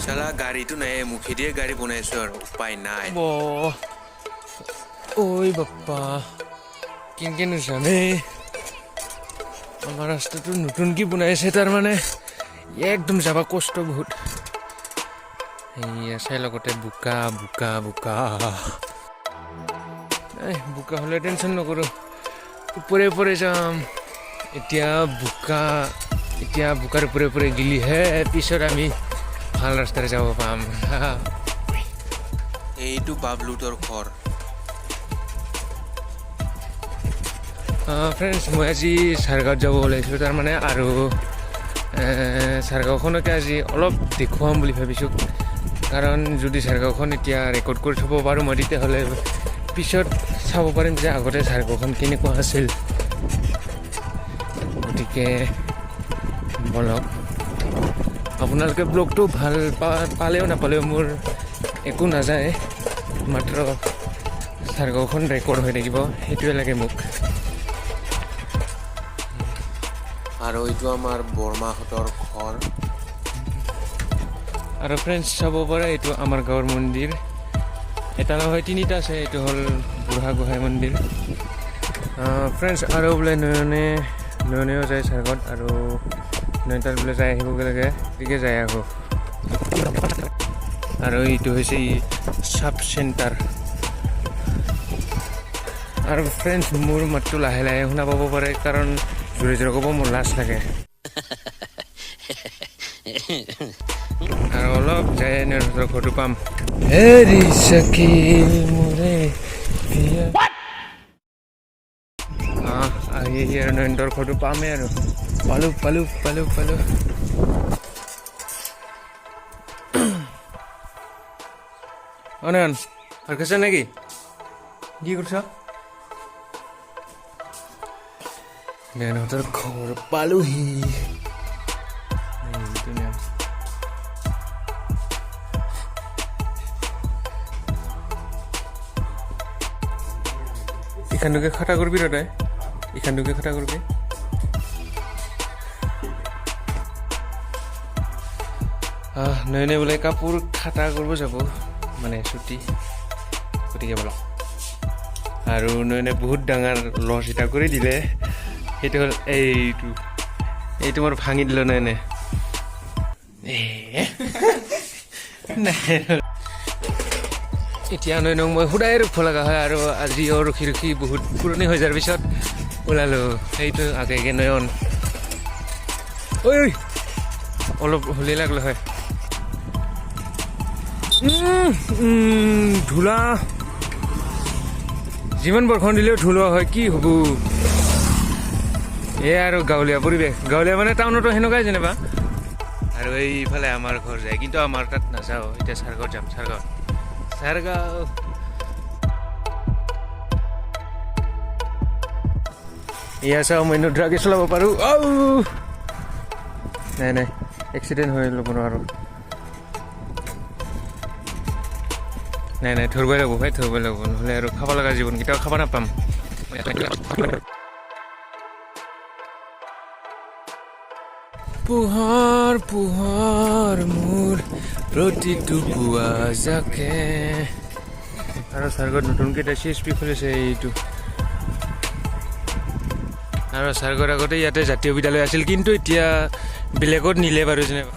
চালা গাড়ীটো নাই, মুখেদিয়ে গাড়ী বনাইছো আৰু উপায় নাই। ঐ বাপ্পা, কেনেকেনো জানে আমাৰ ৰাস্তাটো নতুনকৈ বনাইছে, তাৰমানে একদম যাব কষ্ট বহুত। সেয়া চাই লগতে বোকা বোকা বোকা। এই বোকা হ'লে টেনশ্যন নকৰোঁ, ওপৰে ওপৰে যাম। এতিয়া বোকা, এতিয়া বোকাৰ ওপৰে ওপৰে গিলিহে পিছত আমি ভাল ৰাস্তাৰে যাব পাম। এইটো বাবলুতৰ ঘৰ। ফ্ৰেণ্ডছ, মই আজি চাৰগাঁৱত যাব ওলাইছোঁ তাৰমানে, আৰু চাৰগাঁওখনকে আজি অলপ দেখুৱাম বুলি ভাবিছোঁ। কাৰণ যদি চাৰগাঁওখন এতিয়া ৰেকৰ্ড কৰি থ'ব পাৰোঁ মই, তেতিয়াহ'লে পিছত চাব পাৰিম যে আগতে চাৰগাঁওখন কেনেকুৱা আছিল। গতিকে বলক, আপোনালোকে ব্লগটো ভাল পালেও নাপালেও মোৰ একো নাযায়, মাত্ৰ চাৰগাঁওখন ৰেকৰ্ড হৈ থাকিব, সেইটোৱে লাগে মোক। আৰু এইটো আমাৰ বৰমাহঁতৰ ঘৰ। আৰু ফ্ৰেণ্ডছ, চাব পাৰে এইটো আমাৰ গাঁৱৰ মন্দিৰ। এটা নহয়, তিনিটা আছে। এইটো হ'ল বুঢ়া গোহাঁই মন্দিৰ। ফ্ৰেণ্ডছ, আৰু বোলে নয়নে নয়নেও যায় চাৰগাঁৱত, আৰু নয়নতাত বোলে যাই আহিবগৈ লাগে, গতিকে যাই আহোঁ। আৰু এইটো হৈছে চাব চেণ্টাৰ। আৰু ফ্ৰেণ্ডছ, মোৰ মাতটো লাহে লাহে শুনা পাব পাৰে, কাৰণ জোৰে জোৰে ক'ব মোৰ লাজ লাগে। আৰু অলপ যাই নয়নহঁতৰ ঘৰটো পাম। হেৰি সখী মোৰে প্ৰিয়া। আহি আহি আৰু নয়নতৰ ঘৰটো পামেই আৰু। পালোঁ পালোঁ পালোঁ পালোঁ। অ নয়ন, ভাত খাইছা নেকি? কি কৰিছ? নয়নহঁতৰ ঘৰ পালোহি। এইটো নয়ন। এখানটোকে খাটা কৰবি ৰে তই, এখানটোকে খাটা কৰবি। নয়নে বোলে কাপোৰ খাটা কৰিব যাব, মানে ছুটি, গতিকে বলক। আৰু নয়নে বহুত ডাঙৰ লছ এটা কৰি দিলে, সেইটো হ'ল এইটো, এইটো মোৰ ভাঙি দিলে নয়নে। এ, নাই, এতিয়া নয়নক মই সদায় ৰখিব লগা হয়, আৰু আজিও ৰখি ৰখি বহুত পুৰণি হৈ যোৱাৰ পিছত ওলালোঁ। সেইটো আগে আগে নয়ন। ঐ ঐ, অলপ হ'লেই লাগিলে হয়। উম, উম, ধূলা, যিমান বৰষুণ দিলেও ধূলা হয়, কি হ'ব এয়া। আৰু গাঁৱলীয়া পৰিৱেশ, গাঁৱলীয়া মানে টাউনতো সেনেকুৱাই যেনিবা। আৰু এইফালে আমাৰ ঘৰ যায়, কিন্তু আমাৰ তাত নাযাওঁ এতিয়া, চাৰগাঁৱত যাম। চাৰগাঁৱত, চাৰগাঁও। এয়া চাওঁ, মই নোধৰাকৈ চলাব পাৰোঁ। ঔ নাই নাই, এক্সিডেণ্ট হৈ ল'ব নোৱাৰোঁ। নাই নাই, ধৰিবই লাগিব ভাই, ধৰিবই লাগিব, নহ'লে আৰু খাব লগা জীৱন কেতিয়াও খাব নাপাম। পোহৰ পোহৰ মোৰ প্ৰতিটো পুৱা জাকে। আৰু চাৰগাঁৱত নতুনকৈ এটা চি এছ পি খুলিছে এইটো। আৰু চাৰগাঁৱৰ আগতে ইয়াতে জাতীয় বিদ্যালয় আছিল, কিন্তু এতিয়া বেলেগত নিলে বাৰু যেনিবা।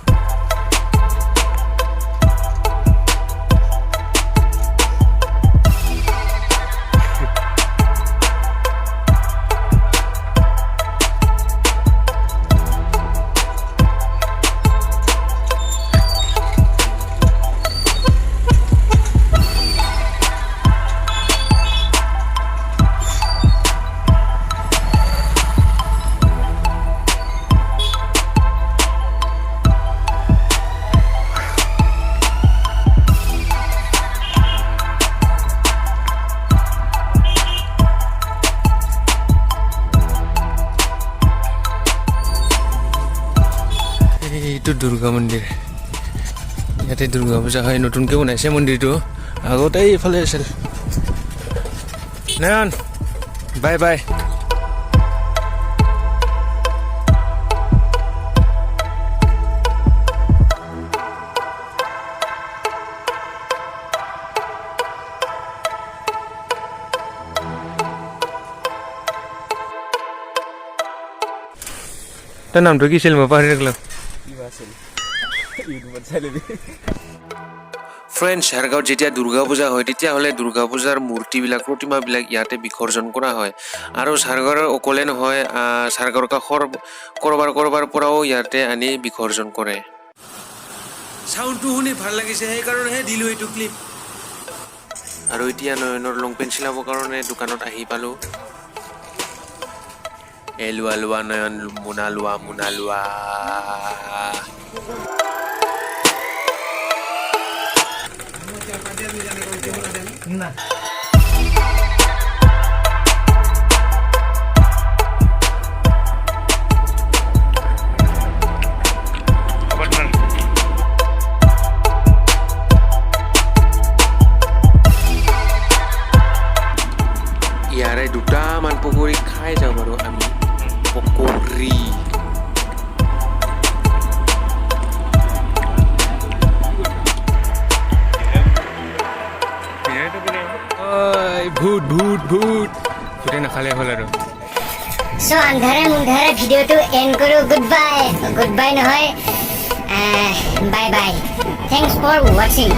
এইটো দুৰ্গা মন্দিৰ, ইয়াতে দুৰ্গা পূজা হয়। নতুনকৈ বনাইছে মন্দিৰটো, আগতে এইফালে আছিল। নয়ন, বাই বাই। তাৰ নামটো কি আছিল, মই পাহৰি থাকিলোঁ। কিবা আছিল, ইউটিউবত চাই ল'বি। ফ্ৰেণ্ডছ, ঝাৰগাঁৱত যেতিয়া দুৰ্গা পূজা হয়, তেতিয়াহ'লে দুৰ্গা পূজাৰ মূৰ্তিবিলাক, প্ৰতিমাবিলাক ইয়াতে বিসৰ্জন কৰা হয়। আৰু ঝাৰগাঁৱৰ অকলে নহয়, ঝাৰগাঁৱৰ কাষৰ ক'ৰবাৰ ক'ৰবাৰ পৰাও ইয়াতে আনি বিসৰ্জন কৰে। চাউণ্ডটো শুনি ভাল লাগিছে, সেইকাৰণেহে দিলোঁ এইটো ক্লিপ। আৰু এতিয়া নয়নৰ লং পেণ্ট চিলাবৰ কাৰণে দোকানত আহি পালোঁ। এই লোৱা, লোৱা নয়ন, মোনা লোৱা, মোনা লোৱা। ইয়াৰে দুটামান পকৰি খাই যাওঁ বাৰু আমি, পকৰি। ভূত, ভূত, ভূত, ভূতে নাখালে হ'ল আৰু। চ' আন্ধাৰে মুন্ধাৰে ভিডিঅ'টো এণ্ড কৰোঁ। গুড বাই, গুড বাই নহয়, bye bye, thanks for watching.